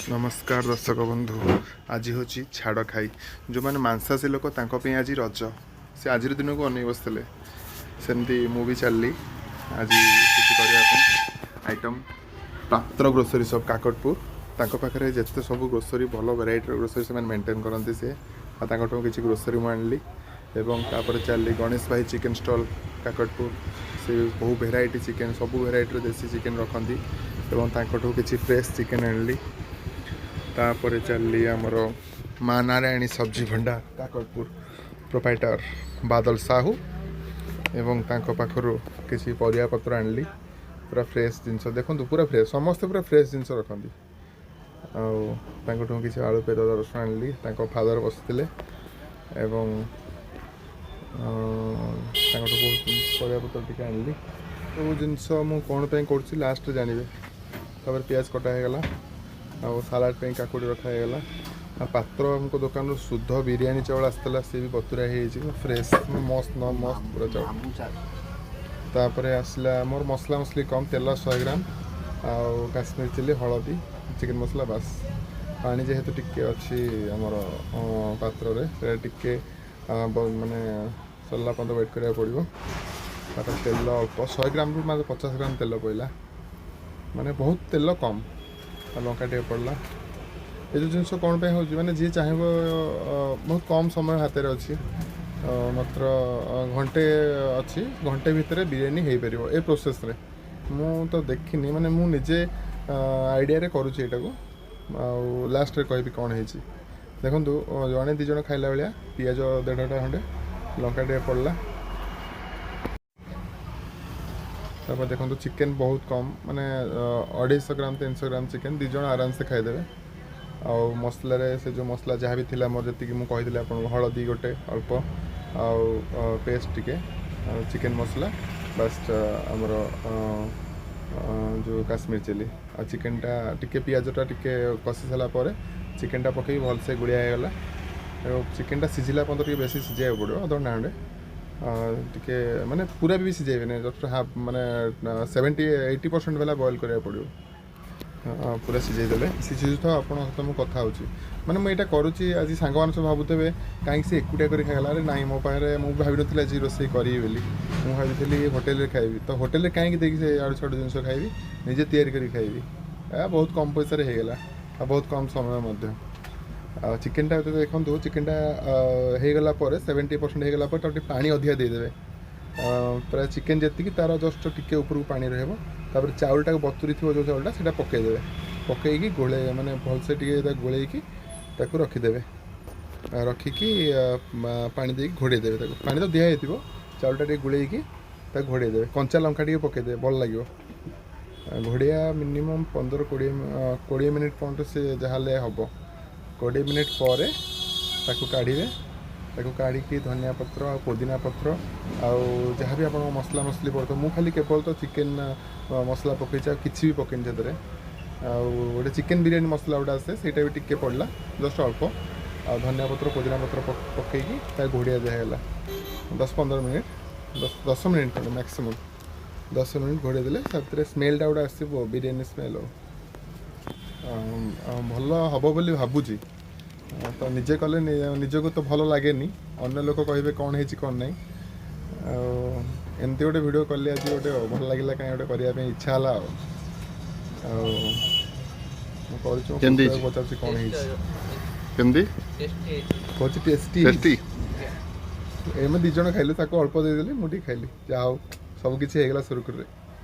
ନମସ୍କାର ଦର୍ଶକ ବନ୍ଧୁ। ଆଜି ହେଉଛି ଛାଡ଼ଖାଇ। ଯେଉଁମାନେ ମାଂସାଶୀ ଲୋକ, ତାଙ୍କ ପାଇଁ ଆଜି ରଜ। ସେ ଆଜିର ଦିନକୁ ଅନେଇ ବସିଥିଲେ। ସେମିତି ମୁଁ ବି ଚାଲିଲି ଆଜି କିଛି କରିବା ପାଇଁ ଆଇଟମ୍। ପାତ୍ର ଗ୍ରୋସରୀ ସପ୍, କାକଟପୁର। ତାଙ୍କ ପାଖରେ ଯେତେ ସବୁ ଗ୍ରୋସରୀ, ଭଲ ଭେରାଇଟିର ଗ୍ରୋସରୀ ସେମାନେ ମେଣ୍ଟେନ୍ କରନ୍ତି ସେ। ଆଉ ତାଙ୍କଠୁ କିଛି ଗ୍ରୋସରୀ ମୁଁ ଆଣିଲି ଏବଂ ତାପରେ ଚାଲିଲି ଗଣେଶ ଭାଇ ଚିକେନ୍ ଷ୍ଟଲ୍, କାକଟପୁର। ସେ ବହୁ ଭେରାଇଟି ଚିକେନ୍, ସବୁ ଭେରାଇଟିର ଦେଶୀ ଚିକେନ୍ ରଖନ୍ତି ଏବଂ ତାଙ୍କଠୁ କିଛି ଫ୍ରେଶ୍ ଚିକେନ୍ ଆଣିଲି। ତାପରେ ଚାଲିଲି ଆମର ମା ନାରାୟଣୀ ସବଜି ଭଣ୍ଡାର, କାକଟପୁର, ପ୍ରୋପାଇଟର ବାଦଲ ସାହୁ ଏବଂ ତାଙ୍କ ପାଖରୁ କିଛି ପରିବା ପତ୍ର ଆଣିଲି। ପୁରା ଫ୍ରେଶ୍ ଜିନିଷ ଦେଖନ୍ତୁ, ପୁରା ଫ୍ରେଶ୍। ସମସ୍ତେ ପୁରା ଫ୍ରେଶ୍ ଜିନିଷ ରଖନ୍ତି। ଆଉ ତାଙ୍କଠୁ କିଛି ଆଳୁ, ପିଆଜ, ରସୁଣ ଆଣିଲି। ତାଙ୍କ ଫାଦର ବସିଥିଲେ ଏବଂ ତାଙ୍କଠୁ ବହୁତ ପରିବା ପତ୍ର ଟିକେ ଆଣିଲି। ସବୁ ଜିନିଷ ମୁଁ କ'ଣ ପାଇଁ କରୁଛି, ଲାଷ୍ଟରେ ଜାଣିବେ। ତାପରେ ପିଆଜ କଟା ହେଇଗଲା ଆଉ ସାଲାଡ଼ ପାଇଁ କାକୁଡ଼ି ରଖା ହେଇଗଲା। ଆଉ ପାତ୍ରଙ୍କ ଦୋକାନରୁ ଶୁଦ୍ଧ ବିରିୟାନୀ ଚାଉଳ ଆସିଥିଲା, ସିଏ ବି ବତୁରା ହେଇଯାଇଛି। ଫ୍ରେଶ୍, ମସ୍ତ ନ ମସ୍ତ ପୁରା ଚାଉଳ। ତାପରେ ଆସିଲା ମୋର ମସଲା ମସଲି କମ୍, ତେଲ 100 ଗ୍ରାମ ଆଉ କାଶ୍ମୀର ଚିଲି, ହଳଦୀ, ଚିକେନ୍ ମସଲା, ବାସ୍। ପାଣି ଯେହେତୁ ଟିକେ ଅଛି ଆମର ପାତ୍ରରେ, ସେଇଟା ଟିକେ ମାନେ ସରିଲା ପର୍ଯ୍ୟନ୍ତ ୱେଟ୍ କରିବାକୁ ପଡ଼ିବ। ତାପରେ ତେଲ ଅଳ୍ପ, 100 ଗ୍ରାମରୁ ମାତ୍ର 50 ଗ୍ରାମ ତେଲ ପଡ଼ିଲା, ମାନେ ବହୁତ ତେଲ କମ୍। ଆଉ ଲଙ୍କା ଟିକେ ପଡ଼ିଲା। ଏ ଯେଉଁ ଜିନିଷ କ'ଣ ପାଇଁ ହେଉଛି, ମାନେ ଯିଏ ଚାହିଁବ, ବହୁତ କମ୍ ସମୟ ହାତରେ ଅଛି, ମାତ୍ର ଘଣ୍ଟେ ଅଛି। ଘଣ୍ଟେ ଭିତରେ ବିରିୟାନୀ ହେଇପାରିବ ଏ ପ୍ରୋସେସ୍ରେ। ମୁଁ ତ ଦେଖିନି, ମାନେ ମୁଁ ନିଜେ ଆଇଡ଼ିଆରେ କରୁଛି ଏଇଟାକୁ। ଆଉ ଲାଷ୍ଟରେ କହିବି କ'ଣ ହେଇଛି। ଦେଖନ୍ତୁ, ଜଣେ ଦୁଇ ଜଣ ଖାଇଲା ଭଳିଆ ପିଆଜ ଦେଢ଼ଟା ଖଣ୍ଡେ, ଲଙ୍କା ଟିକେ ପଡ଼ିଲା। ତାପରେ ଦେଖନ୍ତୁ, ଚିକେନ୍ ବହୁତ କମ୍, ମାନେ 250 ଗ୍ରାମ, 300 ଗ୍ରାମ ଚିକେନ୍, ଦୁଇ ଜଣ ଆରାମସେ ଖାଇଦେବେ। ଆଉ ମସଲାରେ ସେ ଯେଉଁ ମସଲା ଯାହା ବି ଥିଲା ମୋର, ଯେତିକି ମୁଁ କହିଥିଲି ଆପଣଙ୍କୁ, ହଳଦୀ ଗୋଟେ ଅଳ୍ପ ଆଉ ପେଷ୍ଟ ଟିକେ, ଆଉ ଚିକେନ୍ ମସଲା, ବାସ୍, ଆମର ଯେଉଁ କାଶ୍ମୀର ଚିଲି। ଆଉ ଚିକେନଟା ଟିକେ, ପିଆଜଟା ଟିକେ କଷି ସାରିଲା ପରେ ଚିକେନଟା ପକେଇକି ଭଲସେ ଗୋଳିଆ ହେଇଗଲା। ଏବଂ ଚିକେନଟା ସିଝିଲା ପର୍ଯ୍ୟନ୍ତ ଟିକେ ବେଶୀ ସିଝେଇବାକୁ ପଡ଼ିବ, ଅଧଘଣ୍ଟା ଖଣ୍ଡେ। ଟିକେ ମାନେ ପୁରା ବି ସିଝେଇବେନି, ଜଷ୍ଟ ହାଫ୍, ମାନେ 70-80% ବାଲା ବଏଲ୍ କରିବାକୁ ପଡ଼ିବ। ପୁରା ସିଝେଇ ଦେଲେ। ସିଝୁଛୁ ତ ଆପଣଙ୍କ ସହିତ ମୁଁ କଥା ହେଉଛି, ମାନେ ମୁଁ ଏଇଟା କରୁଛି ଆଜି। ସାଙ୍ଗମାନେ ସବୁ ଭାବୁଥିବେ, କାହିଁକି ସେ ଏକୁଟିଆ କରି ଖାଇଗଲା? ଆରେ ନାଇଁ, ମୋ ପାଖରେ, ମୁଁ ଭାବିନଥିଲି ଆଜି ରୋଷେଇ କରିବି ବୋଲି। ମୁଁ ଭାବିଥିଲି ହୋଟେଲରେ ଖାଇବି। ତ ହୋଟେଲରେ କାହିଁକି ଦେଇକି ସେ ଆଡ଼ୁ ସାଡ଼ୁ ଜିନିଷ ଖାଇବି? ନିଜେ ତିଆରି କରି ଖାଇବି। ବହୁତ କମ୍ ପଇସାରେ ହେଇଗଲା ଆଉ ବହୁତ କମ୍ ସମୟ ମଧ୍ୟ। ଆଉ ଚିକେନଟା ଦେଖନ୍ତୁ, ଚିକେନଟା ହେଇଗଲା ପରେ, 70% ହେଇଗଲା ପରେ ତାକୁ ଟିକେ ପାଣି ଅଧିକା ଦେଇଦେବେ। ପ୍ରାୟ ଚିକେନ ଯେତିକି, ତାର ଜଷ୍ଟ ଟିକେ ଉପରକୁ ପାଣି ରହିବ। ତାପରେ ଚାଉଳଟାକୁ ବତୁରି ଥିବ ଯେଉଁ ଚାଉଳଟା, ସେଇଟା ପକାଇଦେବେ। ପକାଇକି ଗୋଳେଇ, ମାନେ ଭଲସେ ଟିକେ ତାକୁ ଗୋଳେଇକି ତାକୁ ରଖିଦେବେ। ରଖିକି ପାଣି ଦେଇକି ଘୋଡ଼େଇ ଦେବେ ତାକୁ। ପାଣି ତ ଦିଆ ହେଇଥିବ, ଚାଉଳଟା ଟିକେ ଗୋଳେଇକି ତାକୁ ଘୋଡ଼େଇ ଦେବେ। କଞ୍ଚା ଲଙ୍କା ଟିକେ ପକାଇଦେବେ, ଭଲ ଲାଗିବ। ଘୋଡ଼ିଆ ମିନିମମ୍ 15 20 ମିନିଟ୍ ପର୍ଯ୍ୟନ୍ତ ସେ ଯାହାହେଲେ ହେବ। 20 ମିନିଟ୍ ପରେ ତାକୁ କାଢ଼ିବେ। ତାକୁ କାଢ଼ିକି ଧନିଆ ପତ୍ର ଆଉ ପୋଦିନା ପତ୍ର ଆଉ ଯାହା ବି ଆପଣଙ୍କ ମସଲା ମସଲି ପଡ଼ିଥିବ। ମୁଁ ଖାଲି କେବଳ ତ ଚିକେନ୍ ମସଲା ପକେଇଛି, ଆଉ କିଛି ବି ପକେଇନି ସେଥିରେ। ଆଉ ଗୋଟେ ଚିକେନ୍ ବିରିୟାନୀ ମସଲା ଗୋଟେ ଆସେ, ସେଇଟା ବି ଟିକେ ପଡ଼ିଲା, ଜଷ୍ଟ ଅଳ୍ପ। ଆଉ ଧନିଆ ପତ୍ର, ପୋଦିନା ପତ୍ର ପକେଇକି ତାକୁ ଘୋଡ଼ିଆ ଦିଆହେଲା 10-15 ମିନିଟ୍, 10 ମିନିଟ୍ ଖଣ୍ଡେ, ମ୍ୟାକ୍ସିମମ୍ 10 ମିନିଟ୍ ଘୋଡ଼େଇ ଦେଲେ ତା ଭିତରେ ସ୍ମେଲ୍ଟା ଗୋଟେ ଆସିବ, ବିରିୟାନୀ ସ୍ମେଲ୍। ଆଉ ଭଲ ହେବ ବୋଲି ଭାବୁଛି। ତ ନିଜେ କଲେ ନିଜକୁ ତ ଭଲ ଲାଗେନି, ଅନ୍ୟ ଲୋକ କହିବେ କ'ଣ ହେଇଛି କ'ଣ ନାହିଁ। ଆଉ ଏମିତି ଗୋଟେ ଭିଡ଼ିଓ କଲି ଆଜି, ଗୋଟେ ଭଲ ଲାଗିଲା କାହିଁ ଗୋଟେ କରିବା ପାଇଁ ଇଚ୍ଛା ହେଲା। ଆଉ ଆଉ ମୁଁ କରୁଛି, ମୋ କେମିତି ପୁତୁରାକୁ ହେଇଛି? ପଚାରୁଛି କ'ଣ ହେଇଛି। କେମିତି? କହୁଛି ଟେଷ୍ଟି। ଟେଷ୍ଟି। ଏମେ ଦୁଇ ଜଣ ଖାଇଲୁ, ତାକୁ ଅଳ୍ପ ଦେଇଦେଲି, ମୁଁ ଟିକେ ଖାଇଲି। ଯାହା ହଉ, ସବୁ କିଛି ହେଇଗଲା ସୁରୁଖୁରୁରେ।